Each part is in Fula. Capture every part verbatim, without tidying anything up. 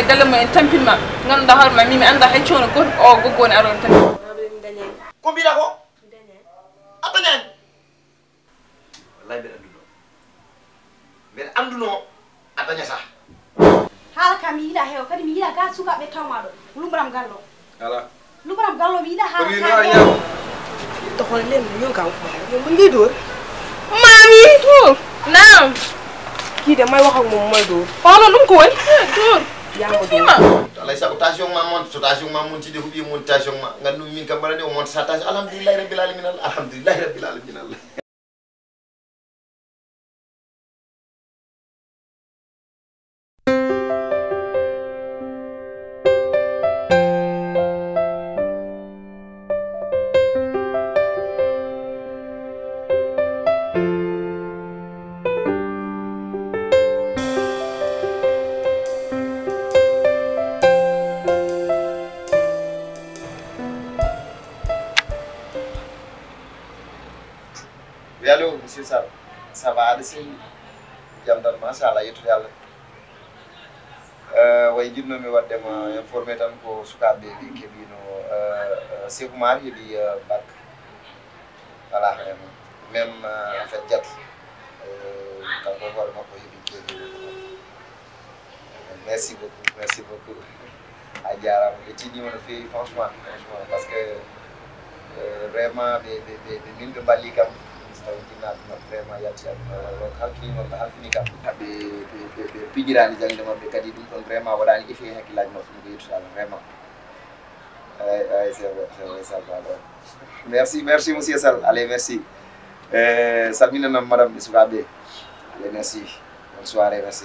Galle mo en tampinma, ngannduɗaa hoore ma, min mi anndaa hay coono gooto, o goggo woni aroon tan. Ko mbiɗa ko? A dañaani. Wallahi mbeɗa annduno. Mbeɗa annduno a dañata. Haala ka mi yiɗa heewa, kadi mi yiɗa ka sukaaɓe tawma ɗo. Lumbaram gallo. Ala. Lumbaram gallo mi yiɗa haala ka heewa. Toxol len ñu gaaw ko. Ñu mën ngay door. Mami. Naam. Kii de may wax ak moom may door. Xoolal lu mu ko wël. Door. Yaa ma door. Alay sago tension ma mon, so tension ma mon tide huɓi mon tension ma. Nganndu min kam mbaɗani o mon sa tension. Alhamdulillahi rabbil alamin. Alhamdulillahi rabbil alamin. Oui, allô, monsieur Sall. Ça va, aɗa selli? Jam tan, machallah, yettude Allah. Euh, way jiɗnomi waɗde ma informé tan ko sukaaɓe ɓe keɓino, euh, euh, Sekou Mar heɓi, euh, bac. Voilà, euh, même, euh, en fait, Diatou, euh, kanko hoore makko heɓi keɓi. Merci beaucoup, merci beaucoup. A jaaraama, ɓe tiiɗiima no feewi, franchement, franchement, parce que, euh, vraiment, ɓe, ɓe, ɓe, ɓe min ɓe mballi kam, so tawi jinnaaɓe maɓɓe vraiment yalti aduna o, donc halfini maɓɓe, halfini kam. Ɓe, ɓe, ɓe, ɓe pijiraani jaŋde maɓɓe, kadi ɗum ɗon vraiment waɗaani effet e hakkillaaji maɓɓe, ɗum ko yettude Allah, vraiment. Eey, eey, c'est vrai, c'est vrai, ça va, ouais. Merci, merci, monsieur Sall. Allez, merci. Eh, salminanam madame e sukaaɓe. Allez, merci. Bonne soirée, merci.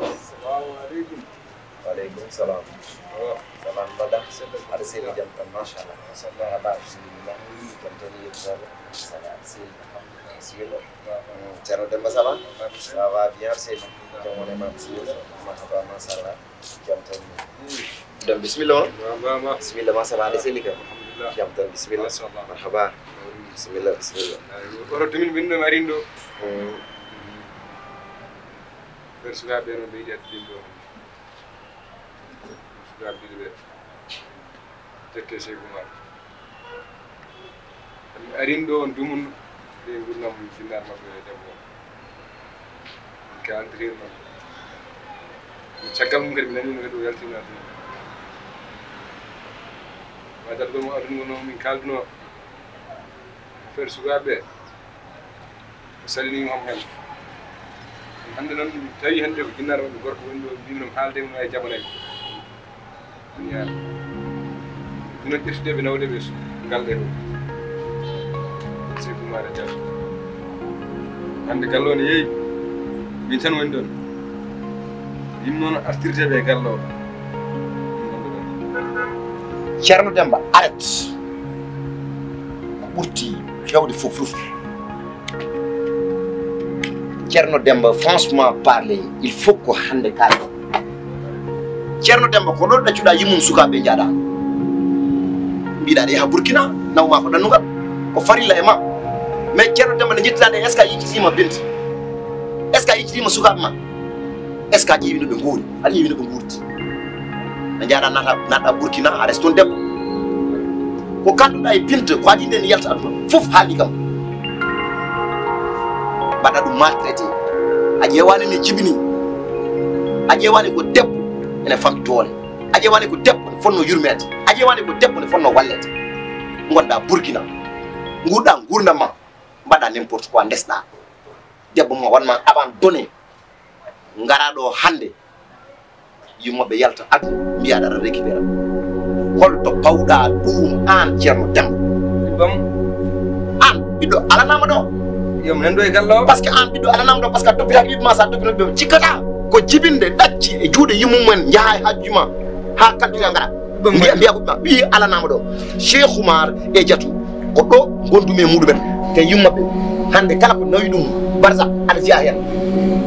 Assalamu aleykum. Wa aleykum salam. Salam, mbaɗa? Aɗa selli jam tan, machallah. Marhaba, bisimilla. Jam tan, yettade. Salam, aɗa selli. Bisimilla. Mm, Ceerno Demba, ça va? Ça va bien, seydi. Jam woni e ma, bisimilla. Marhaba, machallah. Jam tan. Dem, bisimilla ma. Bisimilla ma, ça va, aɗa selli ka? Alhamdulillah. Jam tan, bisimilla. Machallah. Marhaba. Bisimilla, bisimilla. Oto dumin min ɗo mi arin ɗo. Mm. Ɓen sukaaɓe ɓe no ɓe yiɗi addude ɗo. Sukaaɓe ɗiɗo ɓe. Tette Seyku Umar. Mi arin ɗo on dumun, ɓe ngurnam jinnaar maɓɓe e debbo. Min ka entraîneur non. Mi caggal mum kadi mi nani no kadi o yaltina ɗum. Wa dargol mo aduna mo min kalduno. Affaire sukaaɓe ɓe. O salini mo heen. Hannde noon tawi hannde ko jinnaar maɓɓe gorko woni ɗo mbimi no haalde mum e jabanay. Miñaano. Mino ƴeftude ɓe nawde ɓe su-, ngal ɗe ɗo. Seyku Umar Diallo. Hannde gallo ne yeeyi. Min tan woni ɗon. Yimno no artirde ɓe gallo. Ceerno Demba, arrête. Ko ɓurti hewde fof, ruf. Ceerno Demba, franchement parler, il faut ko hannde kaalɗo. Ceerno Demba, ko ɗo ɗaccuɗa yimmum sukaaɓe njaaɗa. Mbiɗa ɗe yaha Burkina, nawma ko ɗannungal. Ko farilla e ma. Mais Ceerno Demba, nde njettiɗa nde, est-ce que a yejjitima Binta? Est-ce que a yejjitima sukaaɓe ma? Est-ce que a ƴeewi no ɓe ngoori? Aɗa ƴeewi no ɓe nguurdi? Ɓe njaaɗa naata, naata Burkina, a restoon debbo. Ko kalduɗa e Binta, ko adii nden yalta aduna. Fof haali kam. Mbaɗa ɗum maltraité. A ƴeewani ne jibini. A ƴeewani ko debbo ene famɗi doole. A ƴeewani ko debbo ne fotno yurmeede. A ƴeewani ko debbo ne fotno walleede. Ngonɗa Burkina. Nguurɗa nguurndam ma. Mbaɗa n'importe quoi, ndesɗa. Debbo ma wanma abandonné. Ngara ɗo hannde. Yummaɓe yalta aduna, mbiyaɗa aɗa récupéra. Holto pawɗa ɗum an Ceerno Demba? Bam. An ɓiɗɗo alanama ɗo. Yo mi nando e gallo. Parce que an ɓiɗɗo alanama ɗo, parce que a toppitaki ɓiɓɓe ma, sa toppino ɓe cikkata. Ko jibinde ɗacci e juuɗe yummumen, njaha e hajju ma. Ha kalduga ngara. Mbiya, mbiya ko ɓiɓɓe ma. Ɓi alanama ɗo. Cheikh Oumar e Diatou. Ko ɗo gondumi e muɗumen, te yumma ɓe. Hannde kala ko nawi ɗum barsa aɗa jeya heen.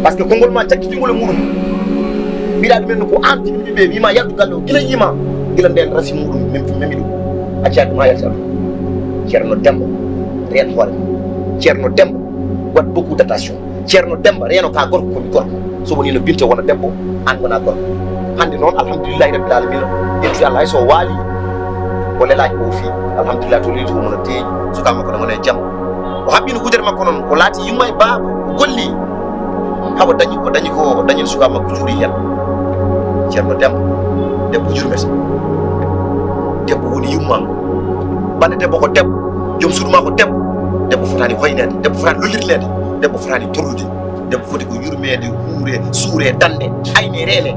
Par ce que konngol ma cakkittingol e muɗum. Mbiɗa ɗumen no ko an jibini ɓe, wima yaltu galle o, gila yima, gila nden rasi muɗum, mem-, memi ɗum. Acca ɗum ha yalta ɗum. Ceerno Demba, reen hoore ma. Ceerno Demba, waɗ beaucoup d'attention. Ceerno Demmba, reeno ka gorko, ko mi gorko. So wonii no Binta wona debbo, aan wona gorko. Hannde noon, alhamdulillahi rabbil aalamiina, ƴettude Allah, hay so o waali, o lelaaki, o fii. Alhamdulillah, to leydi o mona teeƴi, suka makko ne wona e jam. O haɓɓiino wudere makko noon, o laati yumma e baaba, o golli. Haɓa dañi, o dañi ko, o dañi suka makko juuri heen. Ceerno Demmba, debbo yurmete. Debbo woni yumma. Bande debbo ko debbo, joom suudu ma ko debbo. Debbo fotaani hoyneede, debbo fotaani lollirleede, debbo fotaani torlude. Debbo foti ko yurmeede, huure, suure, dande, ayne, reene.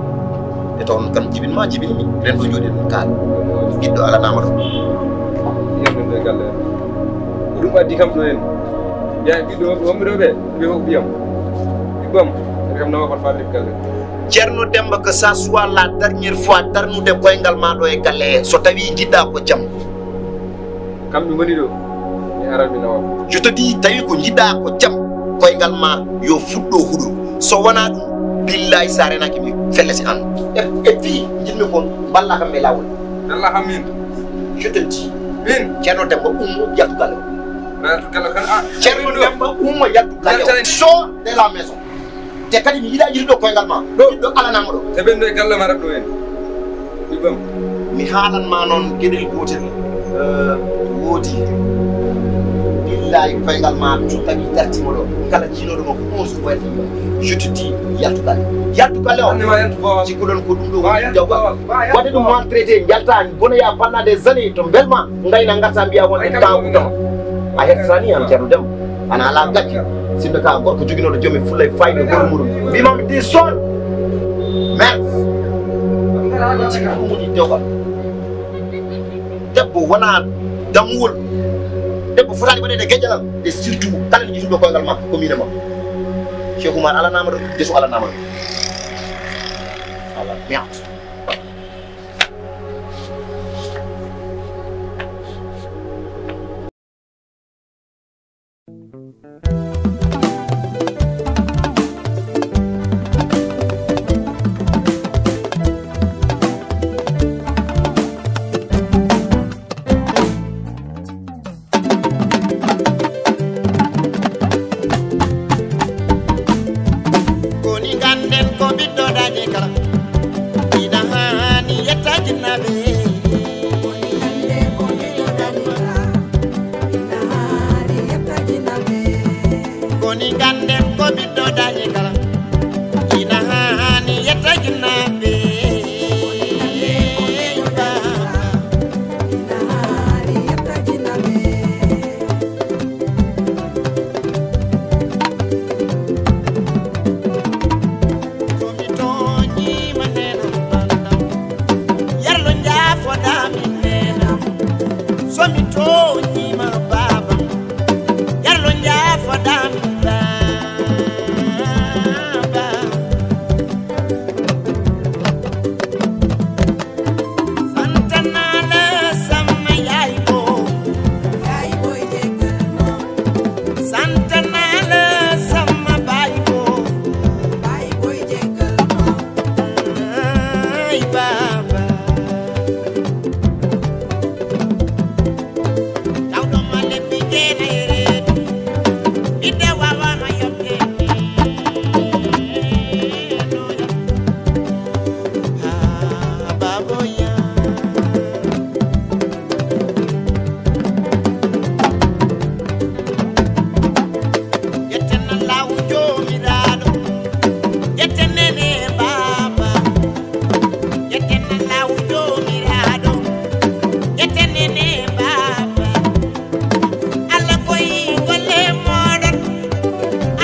E taw on kam jibin ma, jibin mi. Ren ɗo jooɗi ɗum kaala. Ɓiɗɗo alanaama ɗo. Yiyam ɗum ɗo e galle. Ko ɗum addi kam ɗo en. Mbiya ɓiɗɗo wonɓe ɗo ɓe, ɓe ko ɓiyam. Ɓiɓɓam, ɓe kam nawa kon faade galle. Ceerno Demmba, que ça soit la dernière fois darnude koyngal ma ɗo e galle he, so tawi njiɗɗa ko jam. Kam mi woni ɗo, mi aran mi nawa. Je te dis, tawi ko njiɗɗa ko jam, koyngal ma yo fuɗɗo huɗo. So wonaa ɗum, billahi, so a renaaki mi fellete aan. E, e fii, njiɗmi kon, mballa kam e laawol. Allah amin. Je te dis. Min? Ceerno Demmba, ummo, yaltu galle o. Na yaltu galle kan, ah. Ceerno Demmba, ummo, yaltu galle o. Yaltu. Sors de la maison. Te kadi mi yiɗaa yiɗude koyngal ma. Ɗo. Ɓiɗɗo alanaama ɗo. Te ɓen ɗo e galle ma raɗɗo en. Ɓiɓɓam. Mi haalan ma noon geɗel gootel, eh, woodi. Billahi, koyngal ma so tawi dartiima ɗo, kala jiinooɗo ma ko onze heures waɗi. Je te dis, yaltu galle. Yaltu galle o. Anne ma yaltu baawal. Cikkuɗon ko ɗum ɗo woni jawgal. Waɗe ɗum maltraité, njalta, bonoya pendant des années to mbelma, ngayna ngarta mbiya wonde temps uddama. A hersani aan Ceerno Demmba. Ana alaa gacce. Sinno ka gorko joginooɗo joom e fulla e fayda e hoore muɗum. Mbima mi di son. Merde. Ɗum woni dewgal. Debbo wona dammuwol. Debbo fotaani waɗeede geƴƴalal. E surtout kala no yiɗuɗo koyngal ma ko miine ma. Cheikh Oumar alanaama ɗo, Jesu alanaama ɗo. Voilà. Merde. Koni ganden ko ɓiɗɗo dañi kala, ina haani yetta jinnaaɓe. Koni ganden ko ɓiɗɗo dañi kala, ina haani yetta jinnaaɓe. So mi tooñiima, neenam ɓanndam. Yarlo njaafoɗaa min, neenam. So mi tooñiima, baabam. Yarlo njaafoɗaa min, baaba. Santanaale Samma yaay boo. Yaay booy jéggal ma. Santanaale Samma baay boo. Baay booy jéggal ma. Ay baaba. Tawɗo ma lebbi jeenay reedu. Ɓiɗɗo waawano yoɓde. Haa, baboya. Yetten Allaahu Joomiraaɗo. Yetten Neene Baaba. Yetten Allaahu Joomiraaɗo. Yetten Neene Baaba. Allah koy golle mooɗon.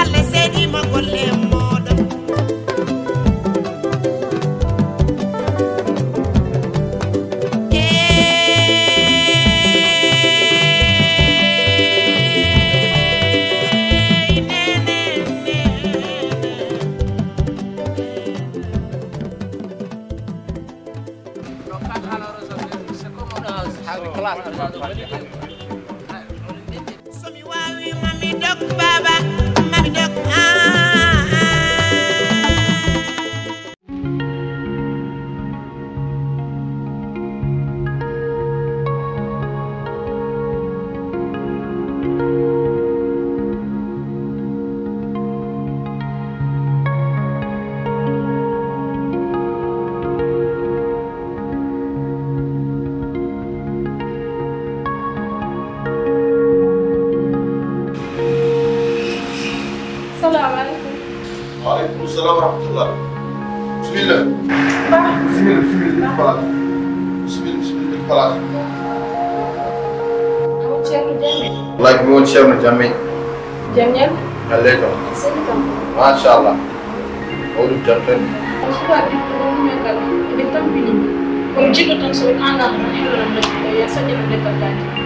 Allah seediima golle mooɗon. So mi waawi, mami dok, baaba, mami dok, ah, ah, ah. Assalamu alaikum. Wa alaikum salam wa rahmatullah. Bismillah. Bismillah, bismillah, ɓiɗɗo palaas. Bismillah, bismillah, ɓiɗɗo palaas. Awo Ceerno Jammeh. Wallahi, ko mi woni Ceerno Jammeh. Jam ñaami. Galle kam. Seni kam. Machallah. O ɗum jam tan. O suka ɓiɗɗo o mumen kala. Eɓe tampini. Kono jiɗɗo tan so ɓe kangama tan hello lam rek. Ya saƴƴa lam leggal daji.